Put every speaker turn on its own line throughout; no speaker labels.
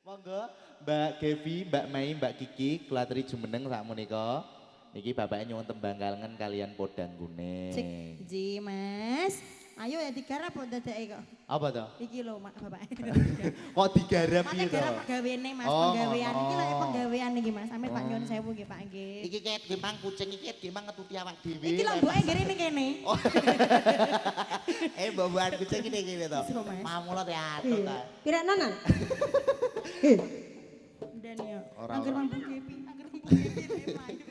Monggo Mbak Gevi, Mbak Mei, Mbak Kiki, kula aturi jumeneng sakmenika. Niki bapake nyuwun tembang kalengen kalian podang kuning.
Cek, ji Mas. Ayo ya digarap kok dadake kok.
Apa to?
Iki lho Mak bapak.
Kok digarap
Mate
piye to?
garap pegawene Mas,
Oh,
penggawean iki lho
ngono.
Penggawean iki Mas. Amit Pak nyuwun sewu nggih Pak nggih.
Iki ket gemang kucing iki ket gemang ngetuti awak dhewe.
Iki lho mboke nggih ning kene.
Oh. Mbok-mbokan kucing iki kene to.
Iso, Mas.
Mamula te atut ta.
Pirak-nanan.
Dan yo.
Ora,
Angger
ora.
mampu Gevi, angger mampu Gevi mlayu.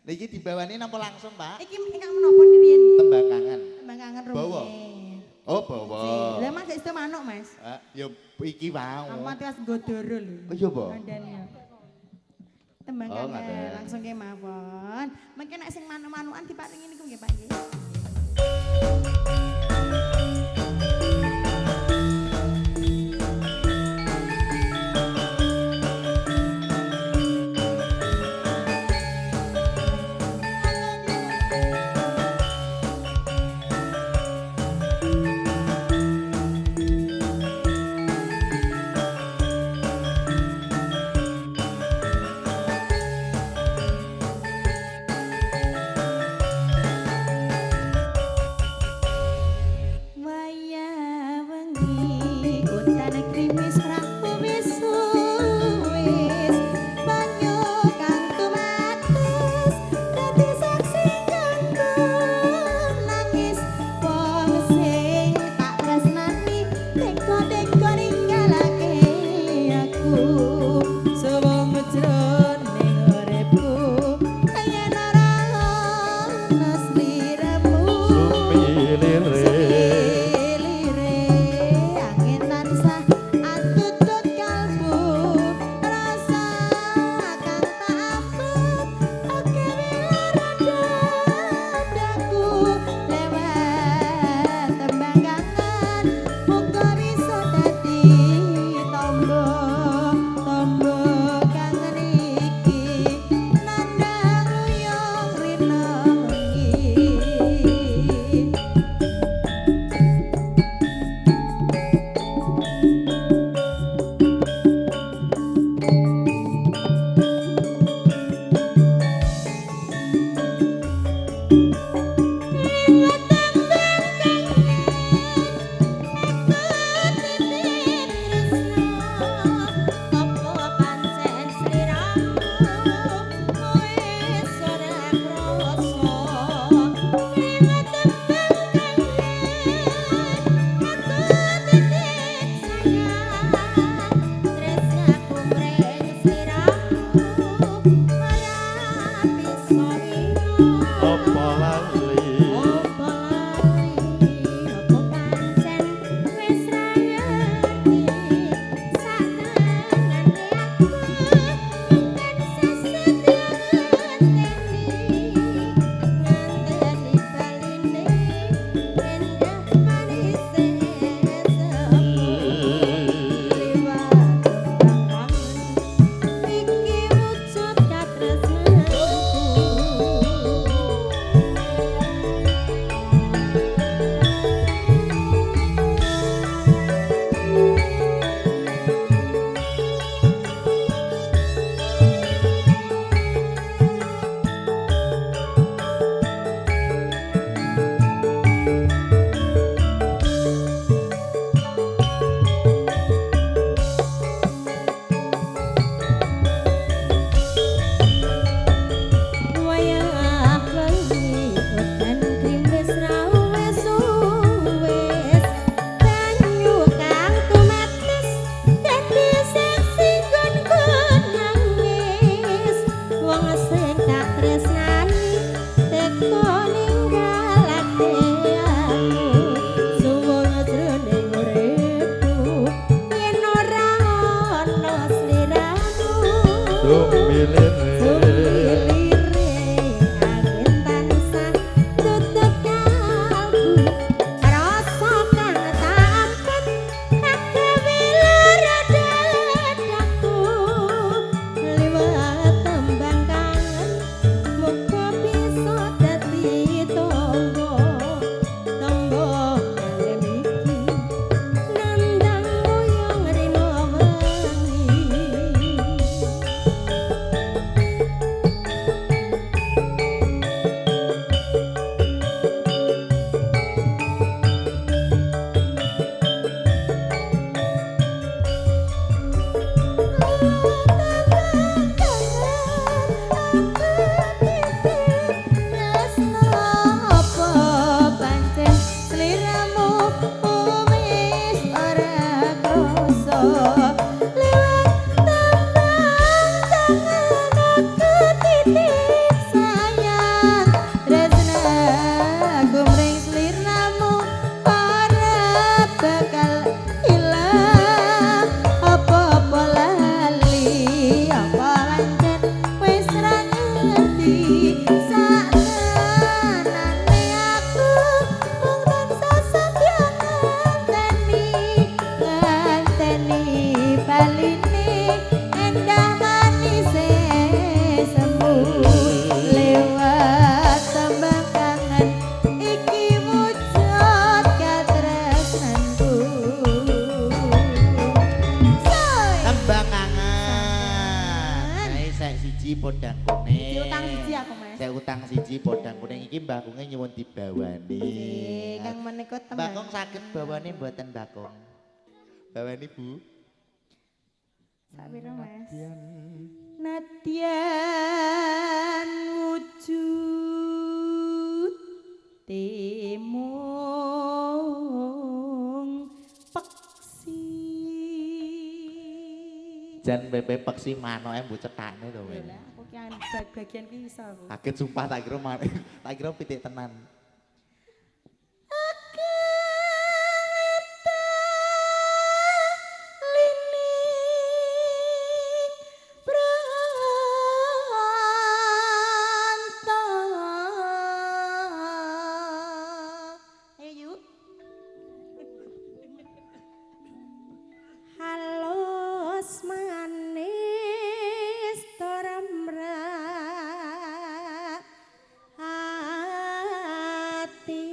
Niki dibawani napa langsung, Pak?
Iki ingkang menapa riyen?
Tembang kangen.
Tembang kangen
Bawa.
rumiyin.
Oh, bawa.
Lah Mas sik manuk Mas.
Ah, ya iki wau.
Aku mati wis nggodoro lho.
Oh iya, Po?
Kandhane yo. Tembang
Oh,
kangen
ngaten.
langsung kemawon. Mengke nek sing manuk-manukan diparingi niku nggih Pak nggih.
podang kuning.
Siji utang siji aku, Mas.
Saya utang siji podang kuning iki Mbah Kunge nyuwun dibawani.
Nggih, kang menika
Mbah
tembang.
Kung saged bawane mboten Mbah Kung? Bawani Bu.
Sak pira, Mas? Nadyan wujud temung peksi.
Jan PP peksi manoke mbok cetakne to kowe.
Lah aku ki bagian ki iso aku.
Kaget sumpah tak kira manuk, tak kira pitik tenan.
Ayo yuk. Halus manis toremrak ati.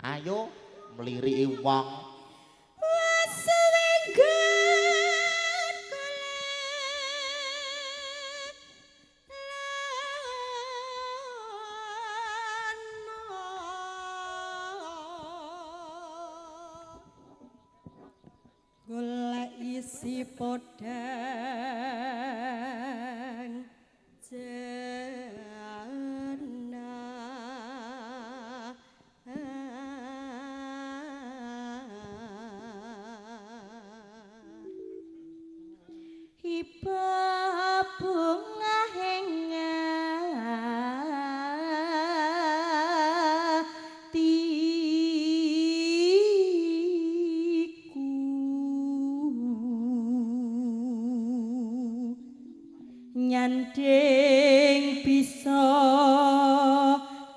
Ayo mliriki wong.
Wasuwenggon golek lana. Golek isi podang jana. Iba bunga atiku nyanding bisa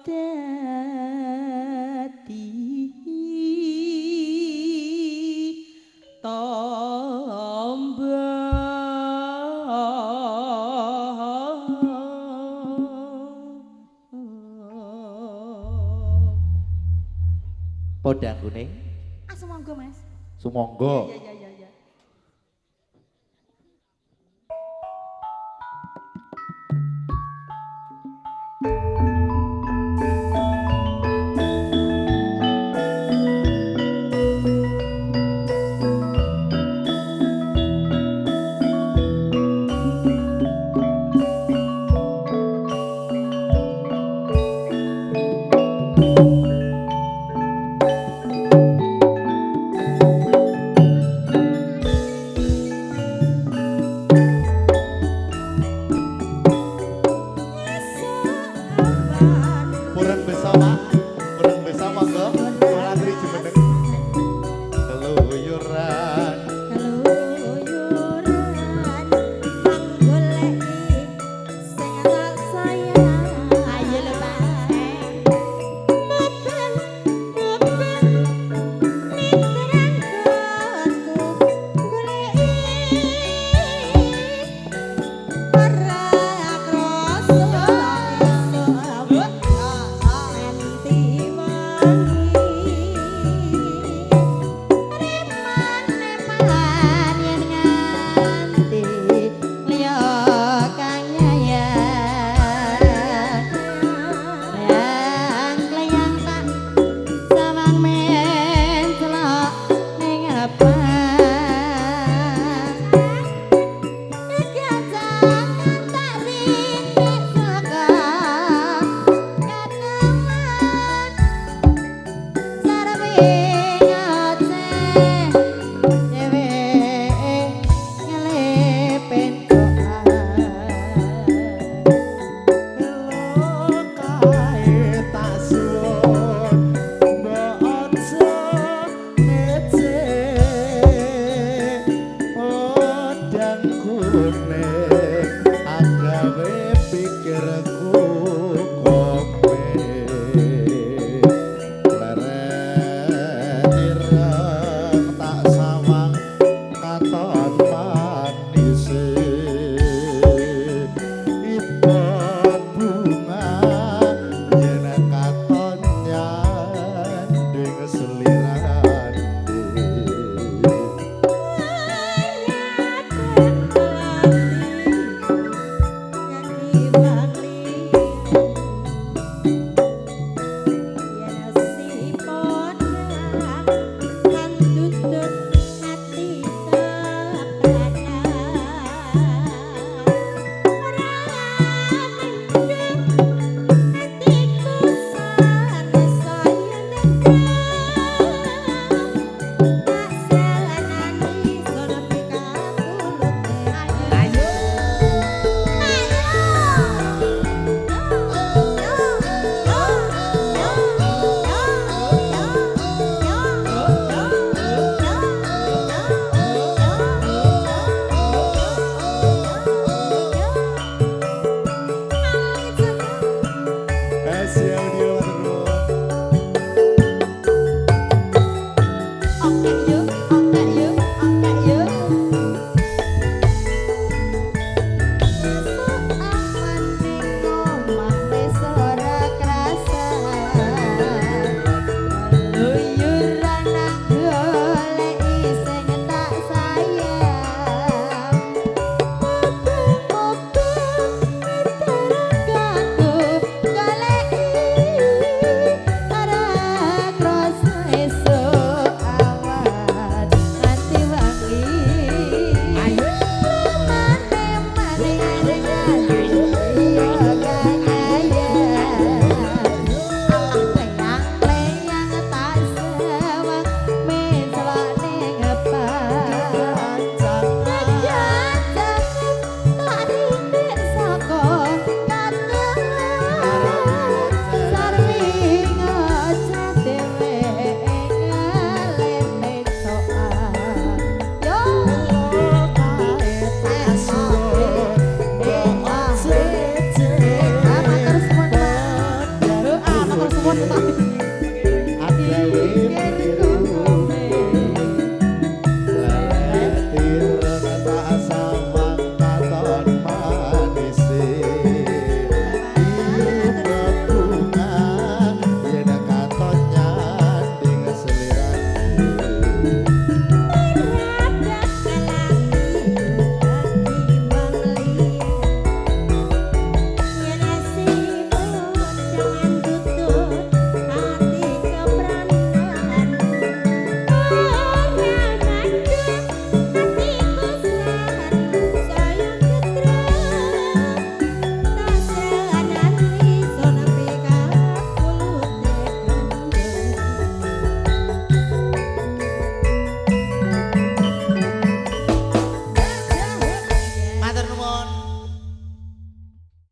dadi tombo.
Podang kuning.
Ah, sumangga, Mas.
Sumangga.
Ya ya ya ya.
Pureng besa, Pak. Pureng besa monggo. Kula aturi jumeneng. Keluyuran.
Keluyuran manggoleki sing tak sayang. Ayo lho, Pak. Mboten mboten miteranggonku goleki ora krasa nganti wengi. Reman-reman yen nganti liya kang nyayang. Kleyang-kleyang tak sawang mencelok ning abang. Kegajangan tak rindik saka kateman. Sarepe ngoceh dheweke ngelepen
Kae tak suwun mbok aja ngece. Podang kuning agawe pikirku